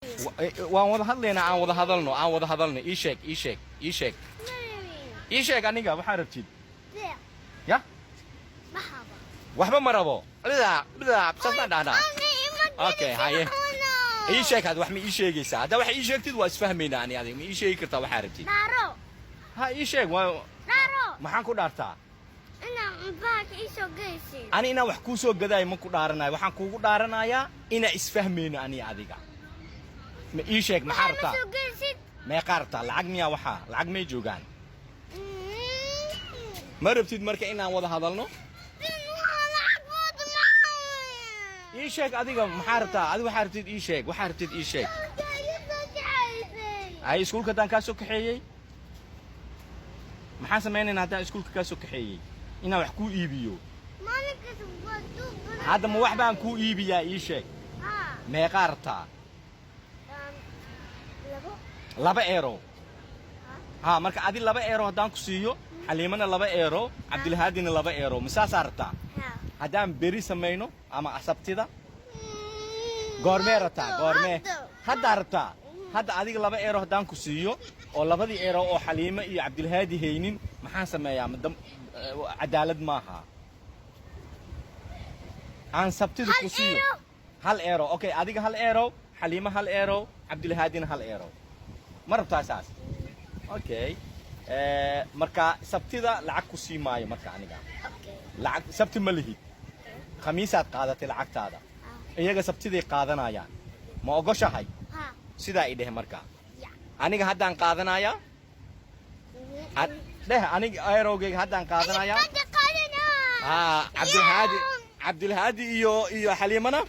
Waan wada hadlaynaa, aan wada hadalno, aan wada hadalno. Ii sheeg, ii sheeg, ii sheeg, ii sheeg aniga waxaa rabtid. Ya, waxba ma rabo. Bidaa bidaa, saasaan dhahnaa. Okay, haye, ii sheeg had. Wax ma ii sheegaysaa? Haddaa wax ii sheegtid, waa isfahmaynaa ani adiga. Ma ii sheegi kartaa waxaa rabtid? Dhaaro. Ha, ii sheeg waa. Dhaaro. Maxaan ku dhaartaa? Inaa baak ii soo geysid. Ani inaan wax kuu soo gadaayo ma ku dhaaranayo. Waxaan kuugu dhaaranayaa inaa isfahmayno ani adiga. Ma ii sheeg, maxaa Waxaa ma rabtaa? soo geysid. Meeqaa rabtaa? Lacag miyaa? Waxaa lacag may joogaan. Ma rabtid marka inaan wada hadalno? Waxaa lacag wada maxaa? Ii sheeg adiga, maxaa rabtaa? Adiga waxaa rabtid ii sheeg, waxaa rabtid ii sheeg. Ay, iskuulka haddaan kaa soo kaxeeyey, maxaan samaynaynaa? Haddaan iskuulka kaa soo kaxeeyey, inaan wax kuu iibiyo? Maalin kasta waa duub badan. Hadda ma wax baan kuu iibiyaa? Ii sheeg. Haa. Meeqaa rabtaa? 2. 2 euro? Ha, marka adi 2 euro haddaan ku siiyo, Xaliimana 2 euro, Cabdilhaadina 2 euro, masaasaa rabtaa? Haa. Haddaan beri samayno ama Sabtida, goormee rabtaa? Goormee? Haddaa rabtaa? Hadda adiga 2 euro haddaan ku siiyo oo labadii euro oo Xaliimo iyo Cabdilhaadi haynin, maxaan sameeyaa? Madam cadaalad maaha. Aan Sabtida Hal ku siiyo. euro. 1 euro, okay. Adiga 1 euro, Xaliimo 1 euro, Cabdilhaadina 1 euro. Ma rabtaa saas? Okay. Marka Sabtida lacag ku sii maayo marka aniga. Okay. Lacag Sabti ma lihid, Khamiisaad qaadatay lacagtaada. Iyaga Sabtiday qaadanayaan, ma ogoshahay? Haa. Sidaa i dheh marka. Ya. Aniga haddaan qaadanayaa. Dheh, aniga eurogeyga haddaan qaadanayaa. Hadda qaadana. Haa, Cabdilhaadi, Cabdilhaadi iyo Xaliimana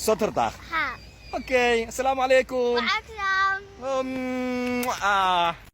Zaterdag. Haa. Okay, asalaamu calaykum. Wacalaam. Ah.